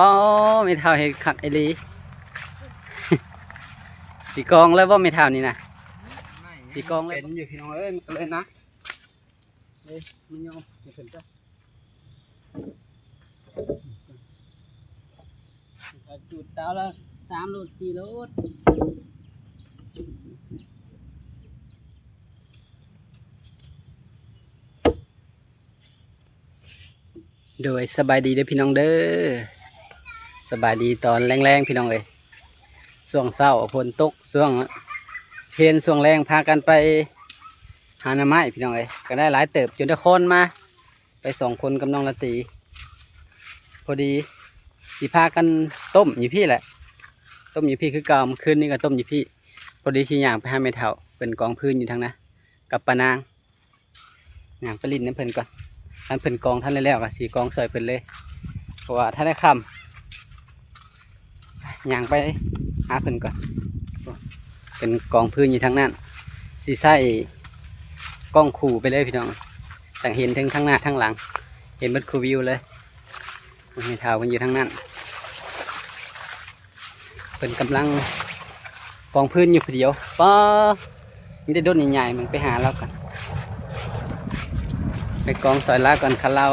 ອໍ ແມ່ເຖົ້າເຮັດຄັກອີ່ຫຼີ. ຊິກອງເລີຍບໍ່ແມ່ເຖົ້ານີ້ນະ? ຊິກອງເລີຍ ເປັນຢູ່ພີ່ນ້ອງເອີຍ ມັນກໍເລີຍໜັກ. ເອີຍ ມັນຍອມໃຫ້ເພິ່ນຊະ ຈູດເຕົາລະສາມໂລດ ສີ່ໂລດ. ໂດຍ ສະບາຍດີເດີພີ່ນ້ອງເດີ ສະບາຍດີຕອນແລງໆ ພີ່ນ້ອງເອີຍ. ຊ່ວງເຊົ້າຝົນຕົກ ຊ່ວງເພນ ຊ່ວງແລງພາກັນໄປຫາໜໍ່ໄມ້ ພີ່ນ້ອງເອີຍ ກໍໄດ້ຫຼາຍເຕີບ ຈົນໄດ້ຄ້ອນມາ ໄປສອງຄົນກັບນ້ອງລາຕີ. ພໍດີຊິພາກັນຕົ້ມຢູ່ພີ້ແຫຼະ ຕົ້ມຢູ່ພີ້ຄືເກົ່າ ມື້ຄືນນີ້ກໍຕົ້ມຢູ່ພີ້. ພໍດີຊິຍ່າງໄປຫາແມ່ເຖົ້າ ເພິ່ນກອງຟືນຢູ່ທາງນະ ກັບປ້ານາງ. ຍ່າງໄປຫຼິ້ນນຳເພິ່ນກ່ອນ ຄັນເພິ່ນກອງທັນແລ້ວກໍຊິກອງຊ່ອຍເພິ່ນເລີຍ ເພາະວ່າທັນໄດ້ຄ່ຳ. ຍ່າງໄປຫາເພິ່ນກ່ອນ ເພິ່ນກອງຟືນຢູ່ທາງນັ້ນ. ຊິໃຊ້ກ້ອງຄູ່ໄປເລີຍພີ່ນ້ອງ ຈັ່ງເຫັນເຖິງທາງໜ້າທາງຫຼັງ ເຫັນເບິດຄູ່ວິວເລີຍ. ແມ່ເຖົ້າເພິ່ນຢູ່ທາງນັ້ນ ເພິ່ນກຳລັງກອງຟືນຢູ່ຜູ້ດຽວ. ປ້າ ມີແຕ່ໂດດໃຫຍ່ໆ ມັນໄປຫາລາວກ່ອນ ໄປກອງຊ່ອຍລາວກ່ອນ. ຄັນລາວ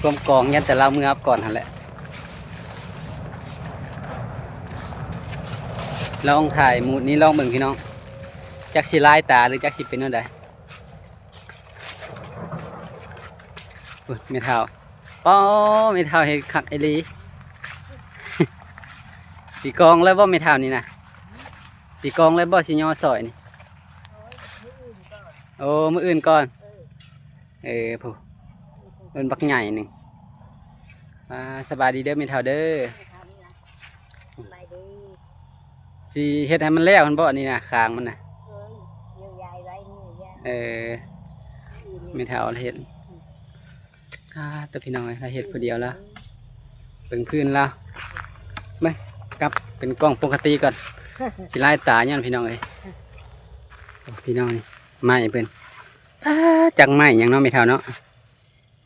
ພວມກອງ ຢ້ານແຕ່ລາວເມືອກ່ອນຫັ້ນແຫຼະ. ລອງຖ່າຍມູດນີ້ລອງເບິ່ງພີ່ນ້ອງ ຈັກຊິລາຍຕາ ຫຼື ຈັກຊິເປັນແນວໃດ. ໂອ້ຍ ແມ່ເຖົ້າ ປ້າ ແມ່ເຖົ້າເຮັດຄັກອີ່ຫຼີ. ຊິກອງເລີຍບໍ່ແມ່ເຖົ້ານີ້ນະ? ຊິກອງເລີຍບໍ່ ຊິຍໍຊ່ອຍນີ້? ໂອ້ ມື້ອື່ນກ່ອນ ເອີ ຜູ້ ເປັນບັກໃຫຍ່ໜຶ່ງ. ອ່າ ສະບາຍດີເດີແມ່ເຖົ້າເດີ. ສະບາຍດີ. ຊິເຮັດໃຫ້ມັນແລ້ວຫັ້ນບໍ່ ອັນນີ້ນະ ຄາງມັນນະ? ເອີ ຢູ່ຢາຍໄວ້ນີ້ຢາຍ. ເອີ ແມ່ເຖົ້າລະເຮັດ. ອ່າ ແຕ່ພີ່ນ້ອງເອີຍ ລະເຮັດຜູ້ດຽວລະ ເບິ່ງພື້ນລະ. ເບິ່ງ ກັບເປັນກ້ອງປົກກະຕິກ່ອນ ຊິລາຍຕາຍ້ອນພີ່ນ້ອງເອີຍ. ໂອ້ ພີ່ນ້ອງ ນີ້ໄມ້ເພິ່ນ ອ່າ ຈັກໄມ້ຫຍັງເນາະແມ່ເຖົ້າເນາະ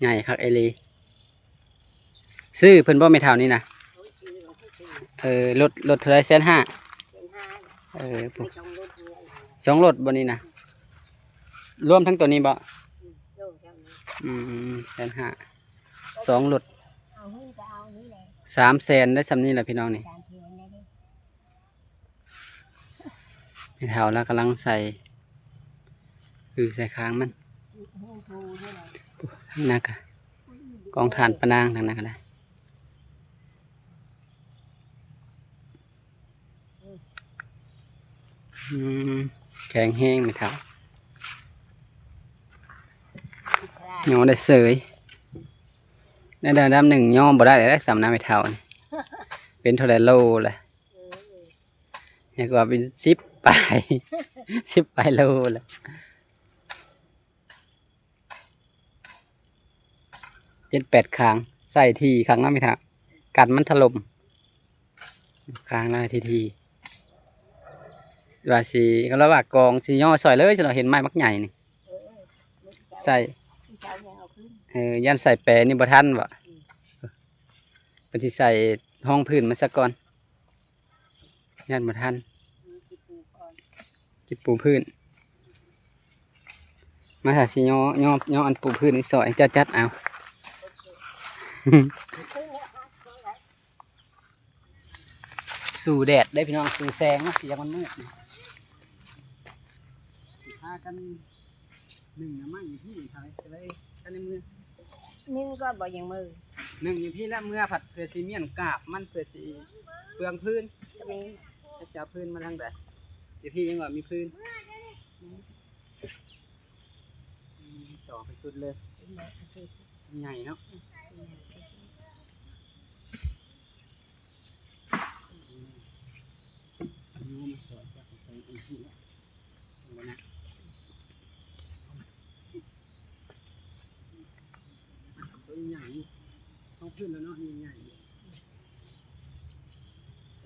ໃຫຍ່ຄັກອີ່ຫຼີ. ຊື້ເພິ່ນບໍ່ແມ່ເຖົ້ານີ້ນະ? ໂອ້ຍ ຊື້ ຊື້ ເອີ ລົດ ລົດເທົ່າໃດ? ແສນຫ້າ. ແສນຫ້າ. ເອີ ຜູ້ ສອງລົດນີ້ນະ ສອງລົດບໍ່ນີ້ນະ? ລວມທັງໂຕນີ້ບໍ່? ອືມ ລວມທັງນີ້. ອືມ ແສນຫ້າ ສອງລົດ ເອົາເງິນກໍເອົານີ້ແຫຼະ ສາມແສນໄດ້ສ່ຳນີ້ລະພີ່ນ້ອງນີ້. ສາມແສນໄດ້ເດ້. ແມ່ເຖົ້າລາວກຳລັງໃສ່ ຄືໃສ່ຄາງມັນ. ທາງນັ້ນກະກອງຖ່ານປານາງ ທາງນັ້ນກະໄດ້. ອືມ ແຂງແຮງແມ່ເຖົ້າ ຍໍໄດ້ເສີຍ. ໃນລະດັບໜຶ່ງຍໍບໍ່ໄດ້ແລ້ວ ສ່ຳນະແມ່ເຖົ້ານີ້ ເປັນເທົ່າໃດໂລແລ້ວ? ເອີ ຢາກວ່າເປັນສິບປາຍ ສິບປາຍໂລແລ້ວ. ເຈັດແປດຄາງ ໃສ່ຖີ່ຄັກເນາະແມ່ເຖົ້າ ກັນມັນຖະຫຼົ່ມ. ຄາງລະຖີ່ໆ ວ່າຊິ ລາວວ່າກອງຊິຍໍຊ່ອຍເລີຍ ຊິເນາະ ເຫັນໄມ້ບັກໃຫຍ່ນີ້. ເອີ ໃສ່ ເອີ ຢ້ານໃສ່ແປນີ້ບໍ່ທັນບໍ? ອືມ ເພິ່ນຊິໃສ່ຮອງພື້ນມາຊະກ່ອນ ຢ້ານບໍ່ທັນ. ອືມ ຊິປູກ່ອນ ຊິປູພື້ນ. ມາ ຖ້າຊິຍໍ ຍໍ ຍໍອັນປູພື້ນນີ້ຊ່ອຍ ຈັດ ຈັດເອົາ. ສູ້ແດດເດ້ພີ່ນ້ອງ ສູ້ແສງເນາະ ຊິຢາກມັນມືດ. ພາກັນໜຶ້ງໜໍ່ໄມ້ຢູ່ພີ້ ເຂົາກໍເລີຍທັນໄດ້ເມືອ. ໜຶ້ງກໍບໍ່ຍັງມື ໜຶ້ງຢູ່ພີ້ແລ້ວເມືອ ພັດເພື່ອຊິມ້ຽນກາບມັນ ເພື່ອຊິເປືອງພື້ນ. ກໍມີ ແລ້ວຊິເອົາພື້ນມາທາງໃດ? ຢູ່ພີ້ຍັງວ່າມີພື້ນ. ອືມ ຕໍ່ໄປສຸດເລີຍ ໃຫຍ່ເນາະ.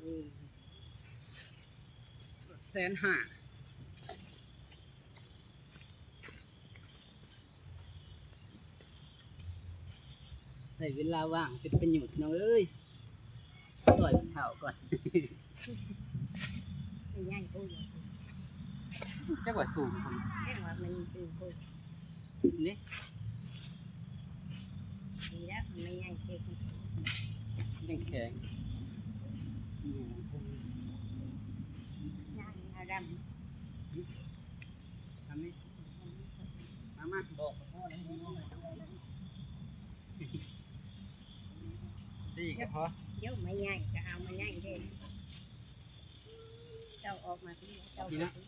ອືມ ແສນຫ້າ. ໃຊ້ເວລາວ່າງເປັນປະໂຫຍດພີ່ນ້ອງເອີຍ. ຊ່ອຍເຂົາກ່ອນ ມັນໃຫຍ່ໂພດ ຈັກວ່າສູງ ແມ່ນວ່າມັນສູງໂພດ ນີ້ ດີແລ້ວ ມັນໃຫຍ່ເກີນ ຍັງແຂງ ຍ່າງເອົາດຳ ອັນນີ້ ມາ ມາ ບອກ ສີ່ກໍພໍ ໂອ້ຍ ໄມ້ໃຫຍ່ກໍເອົາໄມ້ໃຫຍ່ເດ້ ເຈົ້າອອກມາພີ້ ເຈົ້າອອກມາພີ້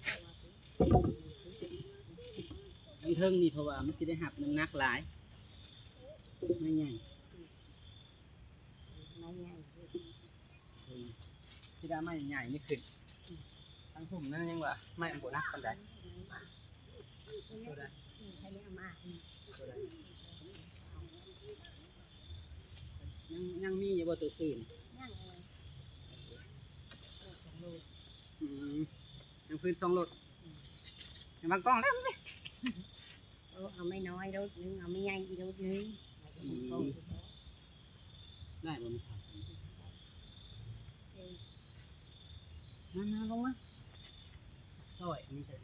ທາງເທິງນີ້ ເພາະວ່າມັນຊິໄດ້ຮັບນ້ຳໜັກຫຼາຍ ໄມ້ໃຫຍ່ ໄມ້ໃຫຍ່ ຊິໄດ້ໄມ້ໃຫຍ່ນີ້ຂຶ້ນ ທາງລຸ່ມນັ້ນຍັງວ່າໄມ້ມັນບໍ່ໜັກປານໃດ ຕົວໃດ ຕົວໃດ ຍັງ ຍັງມີຢູ່ບໍ່ຕົວຊື່ນີ້ ຍັງ ອືມ ຍັງພື້ນສອງໂລດ ອືມ ວາງກ້ອງແລ້ວ ເອົາໄມ້ນ້ອຍໂລດໜຶ່ງ ເອົາໄມ້ໃຫຍ່ອີກໂລດໜຶ່ງ ອືມ ໄດ້ບໍ່ ມາ ມາ ລົງມາ ຊ່ອຍ ອັນນີ້ກໍ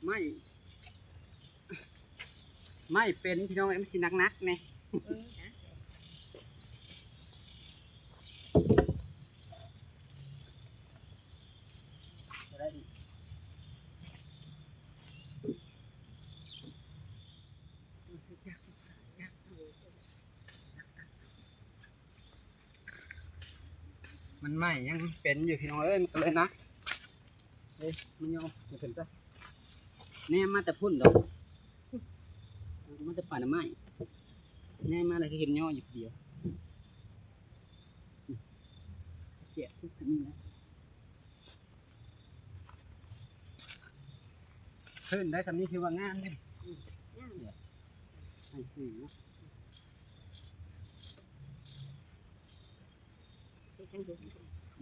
ໄມ້ ໄມ້ເປັນ ພີ່ນ້ອງເອີຍ ມັນຊິໜັກໆແດ່ ເອີ ບໍ່ໄດ້ອີກ ມັນໄມ້ຍັງເປັນຢູ່ ພີ່ນ້ອງເອີຍ ມັນກໍເລີຍໜັກ ເອີ ມັນຍອມໃຫ້ເພິ່ນຊະ ແນມມາແຕ່ພຸ້ນດອກ ມາແຕ່ປ່າໜາໄມ້ ແນມມາແລ້ວກໍເຫັນຍໍຢູ່ຜູ້ດຽວ ກຽດສຸດນີ້ແຫຼະ ຂຶ້ນໄດ້ສ່ຳນີ້ຖືວ່າງາມເດ້ ອືມ ງາມ ໃຫ້ຊື່ເນາະ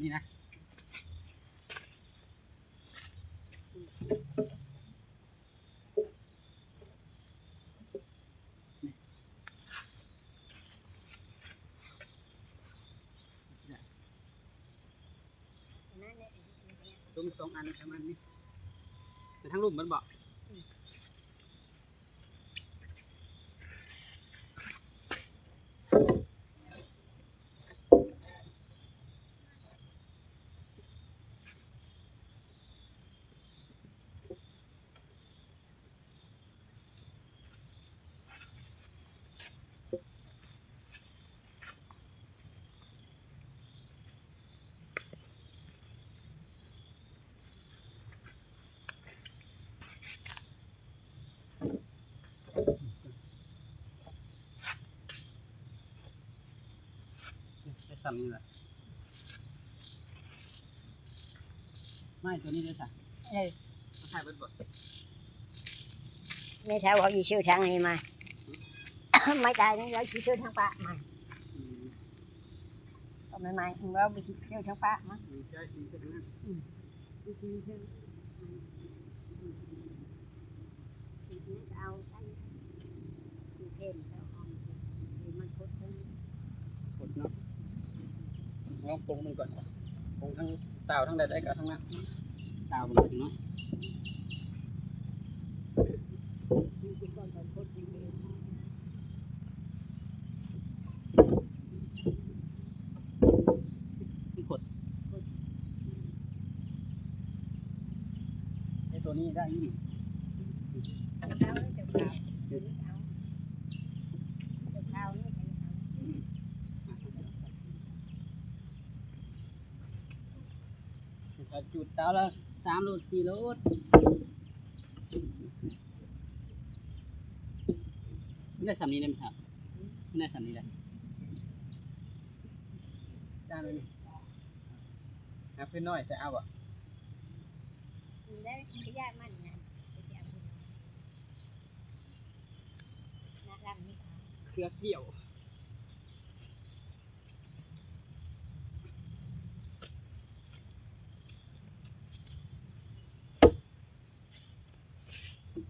ນີ້ນະ ຊຸມສອງອັນປະມານນີ້ ໄປທາງລຸ່ມມັນບໍ? ໄດ້ສ່ຳນີ້ລະ ໄມ້ຕົວນີ້ເດ້ຊະ ເອີ ມັນຂາຍເບິດບໍ່? ແມ່ເຖົ້າເອົາຊິຊື້ທາງນີ້ມາ ໄມ້ຕາຍນີ້ເອົາຊິຊື້ທາງປະມາ ອືມ ກໍໄມ້ໃໝ່ເອົາຊິຊື້ທາງປະມາ ອືມ ໃຊ່ ຊື້ທາງນັ້ນ ອືມ ຊື້ທາງນັ້ນ ອືມ ເອົາໄປ ຄົດເນາະ ລອງປົງເບິ່ງກ່ອນ ປົງທາງ ຕາວທາງໃດໄດ້ກໍເອົາທາງນັ້ນ ຕາວເບິ່ງກ່ອນຈັກໜ້ອຍ ມັນຂົດ ໄອ້ຕົວນີ້ໄດ້ຢູ່ນີ້ ເອົາເຈົ້າຂາວ ເອົາເຈົ້າຂາວນີ້ໄປເອົາ ຈູດເຕົາລະສາມໂລດ ສີ່ໂລດ ໄດ້ສ່ຳນີ້ໄດ້ໄໝ? ໄດ້ສ່ຳນີ້ແຫຼະ ຈ້າງນີ້ ຫາເພື່ອນນ້ອຍຈະເອົາບໍ່? ໄດ້ ຂະຫຍາດມັນນະ ເຄືອກ່ຽວ. ເ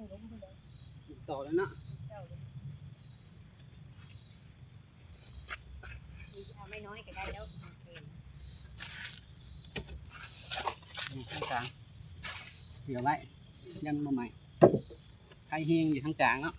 ຕໍ່ແລ້ວເນາະ ເອົາໄມ້ນ້ອຍກໍໄດ້ແລ້ວ ນີ້ທາງກາງ ເຫຼືອໄວ້ ຍັງບໍ່ໄໝ້ ໄຟແຮງຢູ່ທາງກາງເນາະ.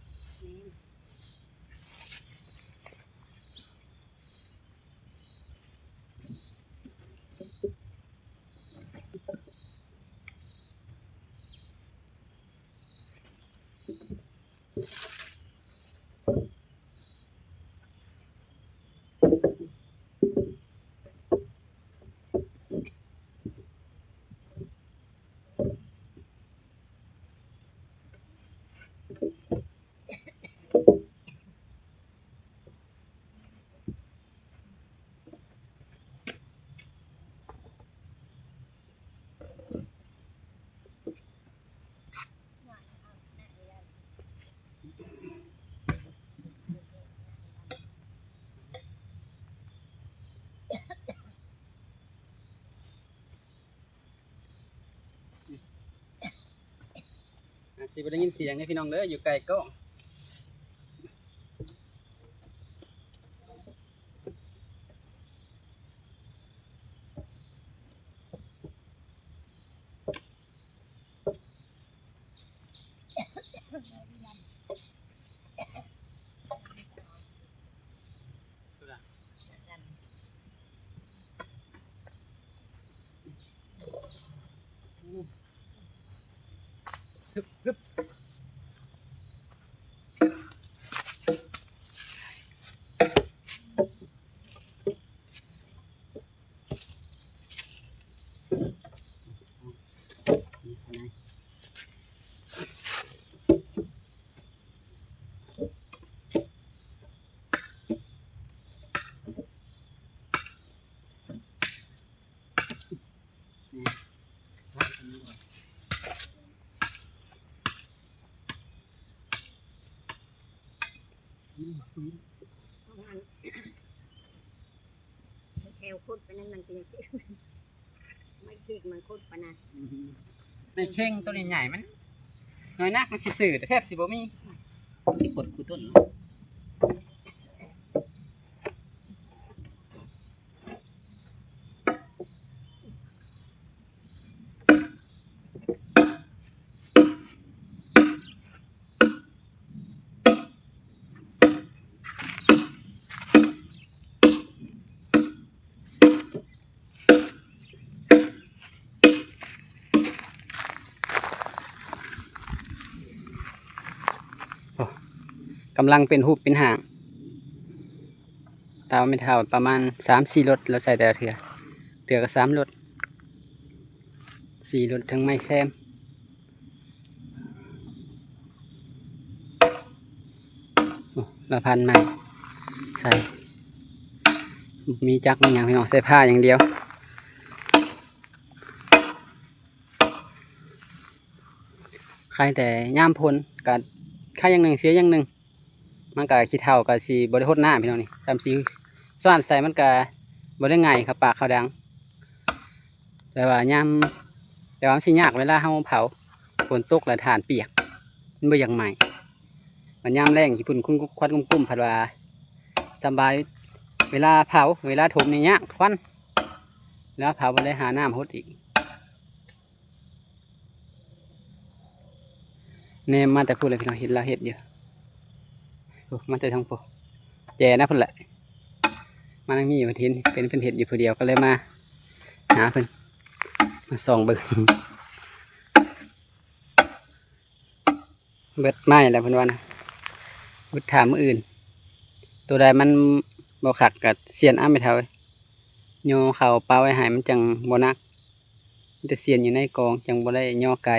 ອາດຊິບໍ່ໄດ້ຍິນສຽງເດ້ພີ່ນ້ອງເດີ ຢູ່ໃກ້ກ້ອງ. ແຖວຄົດປານນັ້ນມັນກໍຍັງ ໄມ້ເຄັງມັນຄົດປານນັ້ນ ໄມ້ເຄັງໂຕໃຫຍ່ໆ ມັນນ້ອຍນັກ ມັນຊິຊື່ ແຕ່ແທບຊິບໍ່ມີ ຄົດຄູ່ຕົ້ນ. ໂອ້ ກຳລັງເປັນຮູບເປັນຮ່າງ ຕາແມ່ເຖົ້າປະມານສາມສີ່ລົດ ລາວໃສ່ແຕ່ລະເທື່ອ ເທື່ອກໍສາມລົດ ສີ່ລົດ ທັງໄມ້ແຊມ. ໂອ້ ລາວພັນໄມ້ໃສ່ ບໍ່ມີຈັກມີຫຍັງພີ່ນ້ອງ ໃຊ້ພ້າຢ່າງດຽວ. ຄາຍແຕ່ຍາມຝົນກະຄາຍຢ່າງໜຶ່ງ ເສຍຢ່າງໜຶ່ງ ມັນກະຂີ້ເຖົ້າກະຊິບໍ່ໄດ້ຫົດນ້ຳພີ່ນ້ອງນີ້ ຊ່ຳຊິສວາດໃສ່ມັນກະບໍ່ໄດ້ງ່າຍ ເຂົ້າປາກເຂົ້າດັງ. ແຕ່ວ່າຍາມ ແຕ່ວ່າມັນຊິຍາກເວລາເຮົາເຜົາ ຝົນຕົກແລ້ວຖ່ານປຽກ ມັນບໍ່ຢາກໄໝ້. ບັດຍາມແລ້ງຂີ້ຝຸ່ນຄຸ່ນຄຸ່ນຄຸ່ນຄຸ່ນ ພັດວ່າສະບາຍ ເວລາເຜົາ ເວລາຖົມນີ້ຍາກ ຄວັນ ເວລາເຜົາບໍ່ໄດ້ຫານ້ຳຫົດອີກ. ແນມມາແຕ່ພຸ້ນແຫຼະພີ່ນ້ອງ ເຫັນລາວເຮັດຢູ່ ໂອ້ ມາແຕ່ທາງພຸ້ນ ແຈນະພຸ້ນແຫຼະ ມາທາງນີ້ເພິ່ນເຫັນ ເປັນເພິ່ນເຮັດຢູ່ຜູ້ດຽວ ກໍເລີຍມາຫາເພິ່ນ ມາສ່ອງເບິ່ງ. ເບິດໄມ້ແລ້ວເພິ່ນວ່ານະ ເບິດຖ້າມື້ອື່ນ ໂຕໃດມັນບໍ່ຄັກກໍສ່ຽນເອົາແມ່ເຖົ້າ ຍໍເຂົ້າປະໄວ້ໃຫ້ມັນຈັ່ງບໍ່ໜັກ ມີແຕ່ສ່ຽນຢູ່ໃນກອງ ຈັ່ງບໍ່ໄດ້ຍໍໄກ.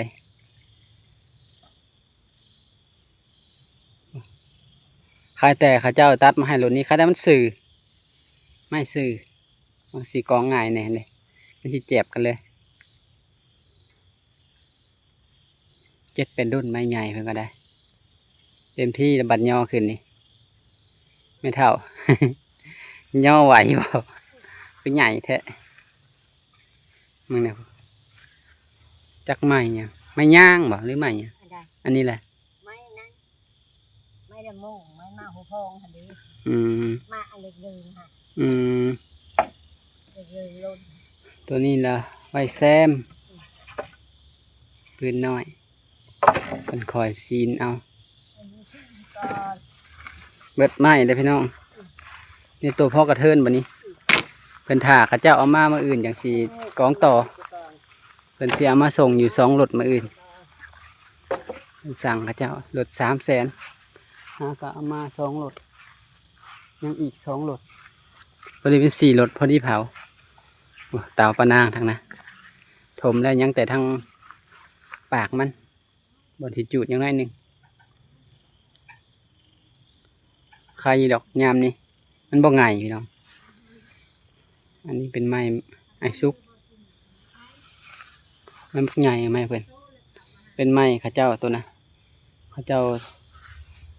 ຄາຍແຕ່ເຂົາເຈົ້າຕັດມາໃຫ້ໂລດນີ້ ຄາຍແຕ່ມັນຊື່ ໄມ້ຊື່ ມັນຊິກອງງ່າຍແດ່ເດ້ ມັນຊິແຈບກັນເລີຍ. ເຈັດແປດດຸ້ນ ໄມ້ໃຫຍ່ເພິ່ນກໍໄດ້ ເຕັມທີ່ລະ ບັດຍໍຂຶ້ນນີ້ ແມ່ເຖົ້າ ຍໍໄຫວບໍ່? ຄືໃຫຍ່ແທ້ ມຶງນະ ຈັກໄມ້ຫຍັງ ໄມ້ຍາງບໍ່ ຫຼືໄມ້ຫຍັງ? ອັນໃດ? ອັນນີ້ແຫຼະ. ໂມງ ມາຫົວພອງຫັ້ນເດ້ ອືມ ມາອັນເລັກເດີນຫັ້ນ ອືມ ເລັກເດີນລົງ ໂຕນີ້ລະໄວ້ແຊມ ປືນນ້ອຍ ເພິ່ນຄອຍຊີ້ນເອົາ ອັນນີ້ຊີ້ນກ່ອນ ເບິດໄມ້ເດ້ພີ່ນ້ອງ ນີ້ໂຕພໍກະເທີນບັດນີ້ ເພິ່ນຖ້າເຂົາເຈົ້າເອົາມາມື້ອື່ນຈັ່ງຊິກອງຕໍ່ ເພິ່ນຊິເອົາມາສົ່ງຢູ່ສອງລົດມື້ອື່ນ ເພິ່ນສັ່ງເຂົາເຈົ້າລົດສາມແສນ ເຮົາກະເອົາມາສອງລົດ ຍັງອີກສອງລົດ ພໍດີເປັນສີ່ລົດ ພໍດີເຜົາ ໂອ້ ເຕົາປານາງທາງນັ້ນ ຖົມແລ້ວ ຍັງແຕ່ທາງປາກມັນ ບ່ອນຊິຈູດຍັງໜ້ອຍໜຶ່ງ ໄຄຢູ່ດອກຍາມນີ້ ມັນບໍ່ໃຫຍ່ພີ່ນ້ອງ ອັນນີ້ເປັນໄມ້ໄອສຸກ ມັນບັກໃຫຍ່ໄມ້ເພິ່ນ ເປັນໄມ້ເຂົາເຈົ້າໂຕນະ ເຂົາເຈົ້າ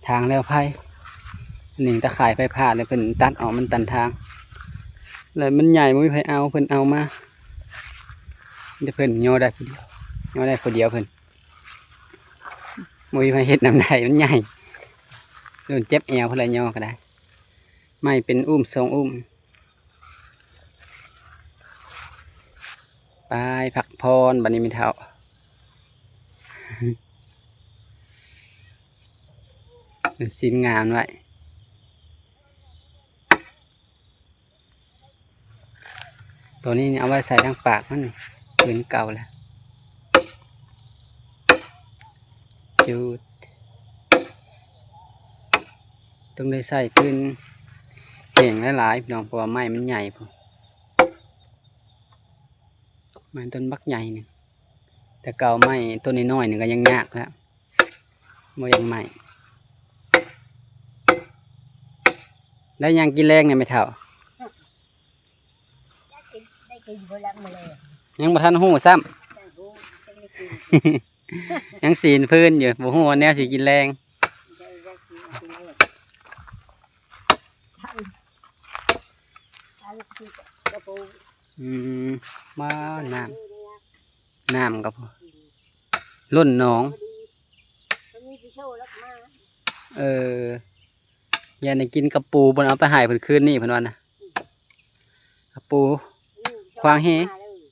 ຖາງແລ້ວໄຜ່ ໜິງຕາຂ່າຍໄຟຟ້າ ແລ້ວເພິ່ນຕັດອອກ ມັນຕັນທາງ ແລ້ວມັນໃຫຍ່ ບໍ່ມີໃຜເອົາ ເພິ່ນເອົາມາ ແຕ່ເພິ່ນຍໍໄດ້ຜູ້ດຽວ ຍໍໄດ້ຜູ້ດຽວເພິ່ນ ບໍ່ມີໃຜເຮັດນຳໄດ້ ມັນໃຫຍ່ ເພິ່ນເຈັບແອວ ເພິ່ນລະຍໍກະໄດ້ ໄມ້ເປັນອຸ້ມສອງອຸ້ມ ໄປພັກຜ່ອນບັດນີ້ແມ່ເຖົ້າ ເປັນຊີ້ນງາມໄວ້ ໂຕນີ້ເອົາໄວ້ໃສ່ທາງປາກມັນນີ້ ຄືນເກົ່າແລ້ວ ຈູດ ຕ້ອງໄດ້ໃສ່ພື້ນແຫ້ງຫຼາຍໆ ພີ່ນ້ອງ ເພາະວ່າໄມ້ມັນໃຫຍ່ພຸ້ນ ໄມ້ຕົ້ນບັກໃຫຍ່ໜຶ່ງ ແຕ່ເກົ່າໄມ້ຕົ້ນນ້ອຍໆ ນີ້ກະຍັງຍາກແລ້ວ ບໍ່ຢາກໄໝ້ ໄດ້ຫຍັງກິນແລງນີ້ແມ່ເຖົ້າ? ໄດ້ກິນ ໄດ້ກິນພຸ້ນລະມື້ແລງ ຍັງບໍ່ທັນຮູ້ຊ້ຳ ຍັງຮູ້ ຍັງໄດ້ກິນ ຍັງຊີ້ນພື້ນຢູ່ ບໍ່ຮູ້ວ່າແນວຊິກິນແລງ ໄດ້ ໄດ້ກິນ ກິນແລງ ອືມ ມານ້ຳ ນ້ຳກະພໍ ລົ້ນໜອງ ພໍດີ ມັນມີຜູ້ໂຊລະກະມາ ເອີ ຢ້ານໄດ້ກິນກະປູ ເພິ່ນເອົາໄປໃຫ້ເພິ່ນຄືນນີ້ ເພິ່ນວ່ານະ ກະປູ ອືມ ຂວາງແຫ ມາເລີຍ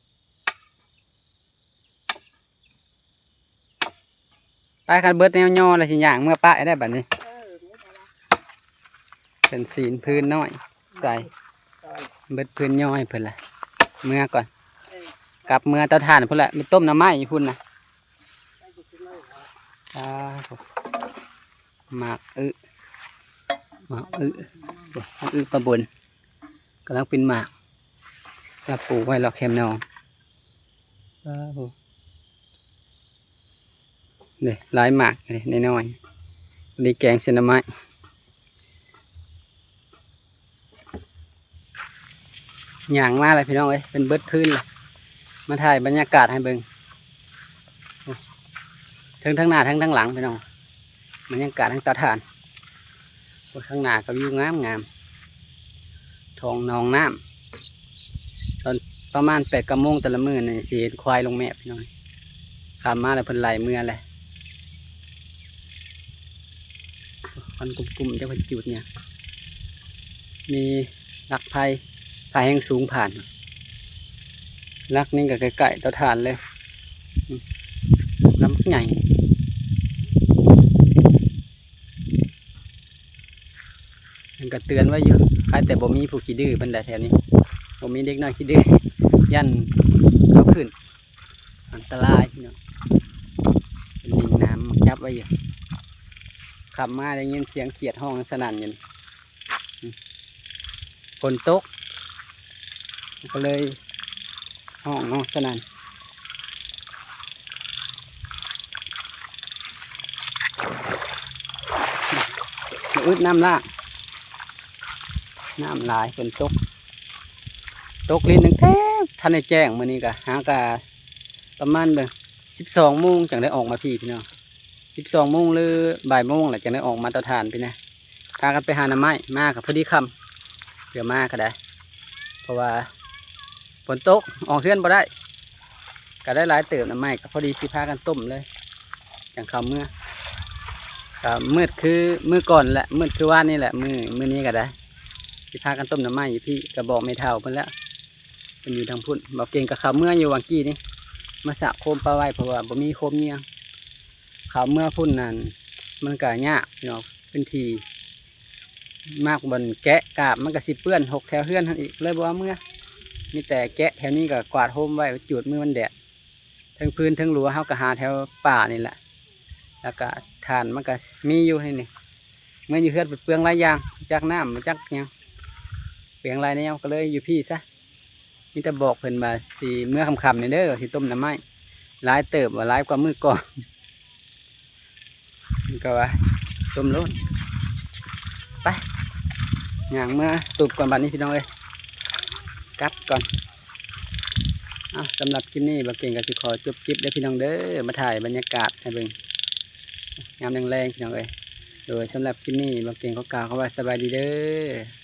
ໄປ ຄັນເບິດແນວຍໍແລ້ວຊິຍ່າງເມືອປະໃຫ້ໄດ້ບັດນີ້ ເອີ ເປັນຊີ້ນພື້ນນ້ອຍໃສ່ ເບິດພື້ນຍໍໃຫ້ເພິ່ນລະ ເມືອກ່ອນ ເອີ ກັບເມືອເຕົາຖ່ານພຸ້ນລະ ໄປຕົ້ມໜໍ່ໄມ້ຢູ່ພຸ້ນນະ ອ່າ ໝາກອຶ ໝາກອຶ ໝາກອຶປາບົນ ກຳລັງເປັນໝາກ ລະປູກໄວ້ເລາະແຄມໜອງ ເດ້ ຫຼາຍໝາກເດ້ ນ້ອຍໆ ໄດ້ແກງເສັ້ນໜໍ່ໄມ້ ຍ່າງມາແລ້ວພີ່ນ້ອງເອີຍ ເປັນເບິດພື້ນລະ ມາຖ່າຍບັນຍາກາດໃຫ້ເບິ່ງ ເທິງທາງໜ້າ ເທິງທາງຫຼັງພີ່ນ້ອງ ບັນຍາກາດທາງເຕົາຖ່ານ ໂອ້ ທາງໜ້າກະວິວງາມໆ ທ້ອງໜອງນ້ຳ ຕອນປະມານແປດເກົ້າໂມງແຕ່ລະມື້ນີ້ຊິເຫັນຄວາຍລົງແມບພີ່ນ້ອງ ຄ່ຳມາແລ້ວເພິ່ນໄລ່ເມືອແຫຼະ ຄວັນກຸ້ມໆ ຈັກເພິ່ນຈູດຫຍັງ ມີຫຼັກໄຟ ໄຟແຮງສູງຜ່ານ ຫຼັກນີ້ກະໃກ້ໆ ເຕົາຖ່ານເລີຍ ອືມ ລຳບັກໃຫຍ່ ມັນກະເຕືອນໄວ້ຢູ່ ຄາຍແຕ່ບໍ່ມີຜູ້ຂີ້ດື້ປານໃດແຖວນີ້ ບໍ່ມີເດັກນ້ອຍຂີ້ດື້ ຢ້ານເອົາຂຶ້ນ ອັນຕະລາຍພີ່ນ້ອງ ເປັນດິນນ້ຳມັກຈັບໄວ້ຢູ່ ຄ່ຳມາໄດ້ຍິນສຽງຂຽດຮ້ອງສະໜັ່ນຢູ່ນີ້ ຝົນຕົກ ກະເລີຍຮ້ອງເນາະສະໜັ່ນ ບໍ່ອຶດນ້ຳລ້າງ ນ້ຳຫຼາຍ ຝົນຕົກ ຕົກລິນຕັ້ງແຕ່ທັນໄດ້ແຈ້ງ ມື້ນີ້ກະຫາກະປະມານເບິ່ງ ສິບສອງໂມງຈັ່ງໄດ້ອອກມາພີ້ພີ່ນ້ອງ ສິບສອງໂມງ ຫຼື ບ່າຍໂມງແຫຼະ ຈັ່ງໄດ້ອອກມາເຕົາຖ່ານພີ້ນະ ພາກັນໄປຫາໜໍ່ໄມ້ ມາກະພໍດີຄ່ຳ ເພື່ອມາກະໄດ້ ເພາະວ່າຝົນຕົກ ອອກເຮືອນບໍ່ໄດ້ ກະໄດ້ຫຼາຍເຕີບ ໜໍ່ໄມ້ກະພໍດີຊິພາກັນຕົ້ມເລີຍ ຈັ່ງເຂົ້າເມືອ ກໍມືດຄືມື້ກ່ອນແຫຼະ ມືດຄືວານນີ້ແຫຼະ ມື້ ມື້ນີ້ກໍໄດ້ ຊິພາກັນຕົ້ມໜໍ່ໄມ້ຢູ່ພີ້ ກໍບອກແມ່ເຖົ້າເພິ່ນແລ້ວ ເພິ່ນຢູ່ທາງພຸ້ນ. ບ່າວເກັ່ງກໍເຂົ້າເມືອຢູ່ຫວ່າງກີ້ນີ້ ມາສາກໂຄມປະໄວ້ ເພາະວ່າບໍ່ມີໂຄມເຫຍື່ອງ. ເຂົ້າເມືອພຸ້ນນັ້ນ ມັນກໍຍາກເນາະ ພື້ນທີ່ ມັກບ່ອນແກະກາບ ມັນກໍຊິເປື້ອນຫົກແຖວເຮືອນຫັ້ນອີກ ເລີຍບໍ່ເອົາເມືອ. ມີແຕ່ແກະແຖວນີ້ກໍກວາດໂຮມໄວ້ ຈູດມື້ມັນແດດ. ເທິງຟືນເທິງຫຼົວເຮົາກໍຫາແຖວປ່ານີ້ແຫຼະ ແລ້ວກໍຖ່ານມັນກໍມີຢູ່ໃນນີ້. ເມືອຢູ່ເຮືອນເປືອງຫຼາຍຢ່າງ ຈັກນ້ຳ ຈັກຫຍັງ ເປືອງຫຼາຍແນວ ກໍເລີຍຢູ່ພີ້ຊະ. ມີແຕ່ບອກເພິ່ນວ່າຊິເມືອຄ່ຳໆນີ້ເດີ ຊິຕົ້ມໜໍ່ໄມ້ ຫຼາຍເຕີບວ່າ ຫຼາຍກວ່າມື້ກ່ອນ. ມັນກໍວ່າຕົ້ມໂລດ ໄປ ຍ່າງເມືອຕູບກ່ອນບາດນີ້ພີ່ນ້ອງເອີຍ ກັບກ່ອນ. ເອົາ ສຳລັບຄລິບນີ້ ບ່າວເກັ່ງກໍຊິຂໍຈົບຄລິບເດີພີ່ນ້ອງເດີ ມາຖ່າຍບັນຍາກາດໃຫ້ເບິ່ງຍາມແລງໆ ພີ່ນ້ອງເອີຍ. ໂດຍ ສຳລັບຄລິບນີ້ ບ່າວເກັ່ງຂໍກ່າວຄຳວ່າສະບາຍດີເດີ.